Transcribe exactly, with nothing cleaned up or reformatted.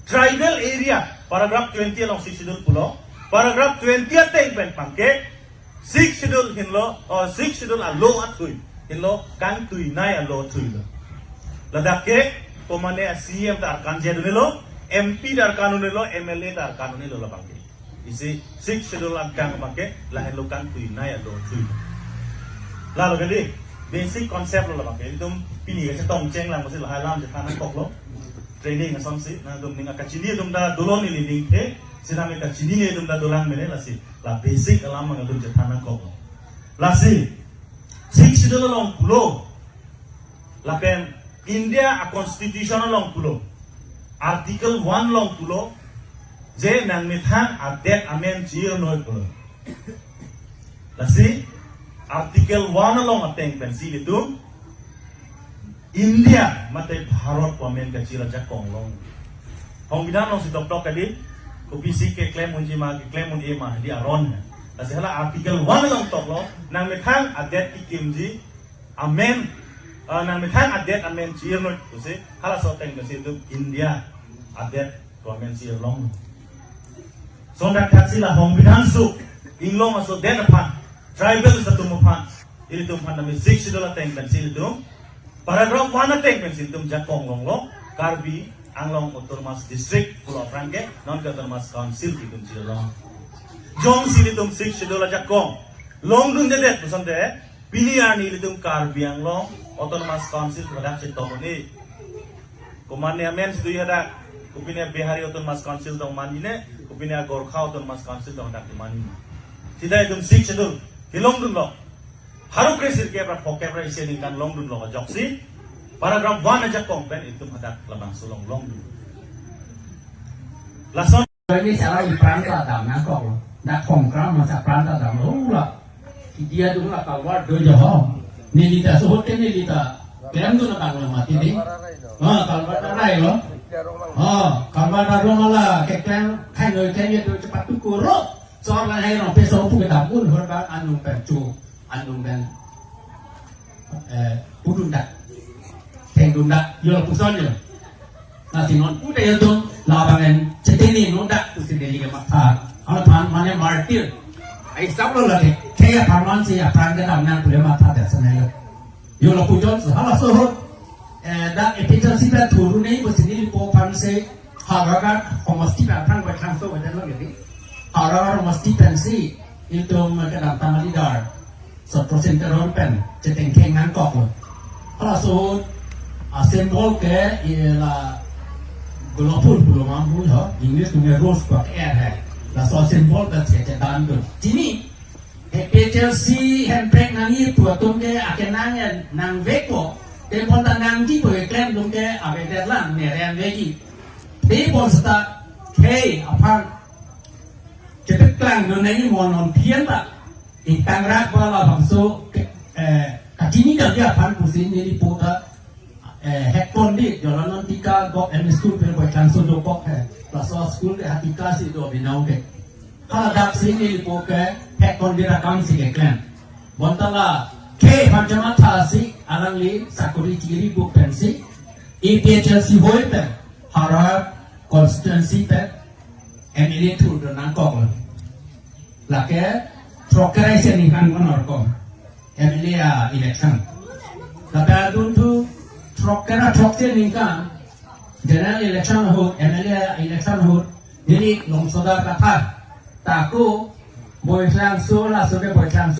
Tribal area, paragraph twenty along Sixth Schedule pulo, paragraph twenty ateng pen abangke Sixth Schedule henlo, or Sixth Schedule a-law athui henlo kangtuinei a-law athuilo. Ladak ke komane a-C E M ta arkan je un-elo, M P ta arkan un-elo, M L A ta arkan un-elo labangke. Isi Sixth Schedule angkang abangke lahenlo kangtuinei a-law athui. Lalo kali, basic concept lo labangke. Itum pini kachetongcheng lang, masi lahai alam chethan nangkoklo. Training asonsi, nangtum ning akachini atum ta dolo, neli ningthe, sitame kachinine atum ta dolang mene, lasi la basic alam abang itum chethan nangkoklo. Lasi Sixth Schedule along pulo, lapen India a-constitution along pulo, article one along pulo, je nangmethang adet amen chi-irnoi pulo. Lasi article one along ateng pensi ilitum India mate Bharat pu amen kachir ajakong long. Songbidhan alongsi toktok kali, kopisi keklem unji ma, keklem un-e ma, hadi aron. Lasi hala article one along toklo, nangmethang adet kekimji amen, ah, nangmethang adet amen chi-irnoi pusi, halaso ateng pensi itum India adet pu amen chi-irlong. Sondak thaksi la songbidhan su, inglong aso adet aphan, tribal atum aphan, ilitum aphan nami Sixth Schedule ateng pensi ilitum, paragraph one ateng pensi ilitum jakong longlo, Karbi Anglong Autonomous District pulo aphrang ke, non ke Autonomous Council ilitum chi-irlong. Jongsi ilitum Sixth Schedule ajakong longdundedet pu asonte, pini arni ilitum Karbi Anglong Autonomous Council hadak chetong un-e. Komane amen si do hadak, kopine Bihari Autonomous Council tong manine, kopine Gorkha Autonomous Council tong hadak manine. Sita itum Sixth Schedule kelongdunlo, pharo kre sirkep ra phongokep ra isi aningkan longdunlo ajoksi, paragraph one ajakong pen itum hadak labangso along longdun. Lason Ini sarang ipran ta dam nangkok lo. Dak kongkram masa pran ta dam lo, ula. Dia dum la kalwar do jo ho. Neli ta suhut ke neli ta klem dun abang lo mati di. Ha, kalwar ta rai lo. Ha, kalwar ta rong ala keklem khai noi klem ye do cepat tu kuro. Sor la hai rong peso pu kedam un hor ba anu percu. Anu ben, eh, pudun dak. Thengdun dak, yo puson yo. Lasi non pu ta yo dum, labang en cheteni non dak pusi neli ke matha. Aphan mane martir. Ai sab lo lagi, kaya aphan si aphan kedam nang pule matha dak sana yo. Yo lo pujon so, halaso ahut, eh, dak A P H L C pen thuru nei pusi neli po aphan si, Howraghat homosti pen aphrang bai thangso bai lo gedi. Howraghat homosti pensi itum kedamtang a-leader Sotro Sing Teron pen chetengkheng nangkok lo. Halaso ahut a-symbol ke ila gulab phul pulo ma pu ho, English atum ke rose quartz hai. Laso symbol pen si chedan dun. Chini A P H L C hemprek nangji pu atum ke akenang ya nangvekpo. Te bonta nangji pu keklem atum ke avedet lang, ne rem vekji. Te bonseta khei aphan chepeklang non nangji mo non phian ta. Ingtangrak ba labangso ke, eh, kachini damji aphan pusi neli po ta, eh, hekpon di, Jalanantika Govt M E School pen boy thangso dokok he. Laso school ke hatika si do binong ke. Haladak si neli po ke hekpon di rakam si keklem. Bonta la khei aphan chematha si alangli sakori chiri buk pensi A P H L C hoi pen Howraghat constituency pen M L A thur dun nangkok lo. Lake throkkre isi aningkan ko norkom M L A election. Lapen adun thu throkkre throksi aningkan general election ahut, M L A election ahut, neli longsoda katha. Tako Boiklangso, laso ke Boiklangso.